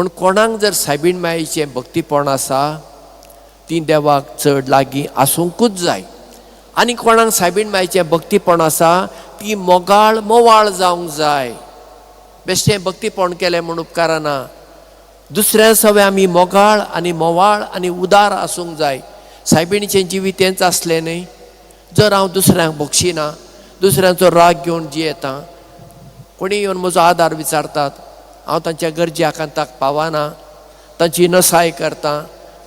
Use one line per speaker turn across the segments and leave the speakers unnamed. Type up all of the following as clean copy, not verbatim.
म्हूण कोणाक जर सायबीण मायेचें भक्तीपण आसा ती देवाक चड लागीं आसूंकूच जाय. आनी कोणाक सायबीण मायेचें भक्तीपण आसा ती मोगाळ मोवाळ जावंक जाय. बेश्टें भक्तीपण केलें म्हूण उपकारना. दुसऱ्या सवे आमी मोगाळ आनी मोवाळ आनी उदार आसूंक जाय. सायबिणीचें जिवीत तेंच आसलें न्ही. जर हांव दुसऱ्यांक बक्षिना, दुसऱ्यांचो राग घेवन जियेतां, कोणी येवन म्हजो आदार विचारतात, हांव तांच्या गरजे आकांताक पावना, तांची नसाय करता,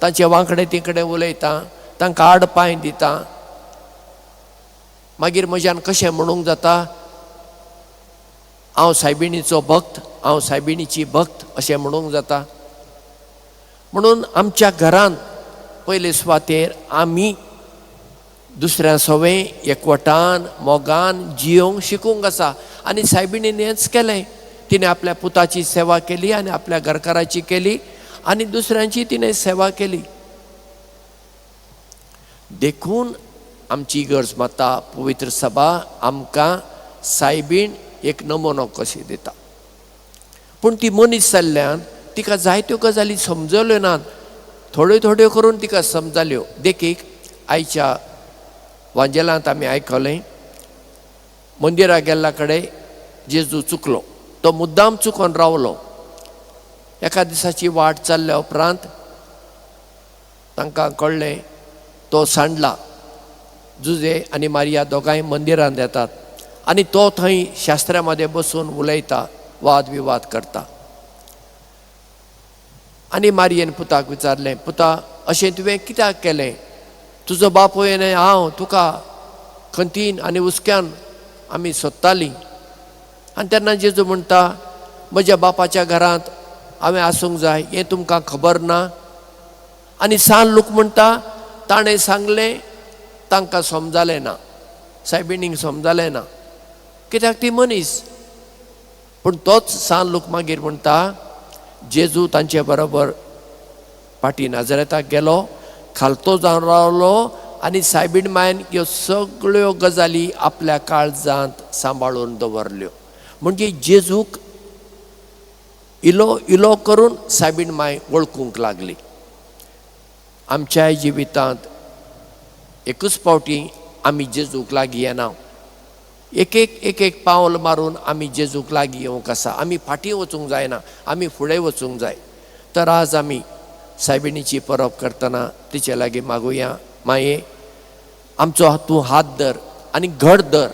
तांचे वांकडे तिकडे उलयतां, तांकां आड पांय दिता, मागीर म्हज्यान कशें म्हणूंक जाता हांव सायबिणीचो भक्त, हांव सायबिणीची भक्त अशें म्हणूंक जाता? म्हणून आमच्या घरांत पयले सुवातेर आमी दुसऱ्या सवें एकवटान मोगान जियोवंक शिकूंक आसा. आनी सायबिणीन हेंच केलें. तिणें आपल्या पुताची सेवा केली आनी आपल्या घरकाराची केली आनी दुसऱ्यांची तिणें सेवा केली. देखून आमची इगर्ज माता पवित्र सभा आमकां सायबीण एक नमुनो कशी दिता. पूण ती मनीस जाल्ल्यान तिका जायत्यो गजाली समजल्यो नात, थोड्यो थोड्यो करून तिका समजाल्यो. देखीक आयच्या वांजेलांत आमी आयकलें, मंदिराक गेल्ल्या कडेन जेजू चुकलो, तो मुद्दाम चुकोन रावलो. एका दिसाची वाट चल्ल्या उपरांत तांकां कळ्ळें तो सांडला. जुजे आनी मारिया दोगांय मंदिरांत येतात आनी तो थंय शास्त्रा मदें बसून उलयता, वाद विवाद करता. आनी मारियेन पुताक विचारलें, पुता अशें तुवें कित्याक केलें? तुजो बापूय आनी हांव तुका खंतीन आनी हुस्क्यान आमी सोदतालीं. आनी तेन्ना जेजू म्हणटा, म्हज्या बापाच्या घरांत हांवें आसूंक जाय हें तुमकां खबर ना? आनी सान लूक म्हणटा, ताणें सांगलें तांकां समजालें ना, सायबिणींक समजालें ना, कित्याक ती मनीस. पूण तोच सान लूक मागीर म्हणटा, जेजू तांचे बरोबर फाटीं नाजरेताक गेलो, खालतो जावन रावलो आनी सायबीण मायन ह्यो सगळ्यो गजाली आपल्या काळजांत सांबाळून दवरल्यो. म्हणजे जेजूक इलो इलो करून सायबीण माय वळखूंक लागली. आमच्याय जिवितांत एकूच फावटी आमी जेजूक लागीं येना, एक एक एक एक पावल मारून आमी जेजूक लागीं येवंक आसा. आमी फाटीं वचूंक जायना, आमी फुडें वचूंक जाय. तर आज आमी सायबिणीची परब करतना तिचे लागीं मागुया, माये आमचो तूं हात धर आनी घट धर.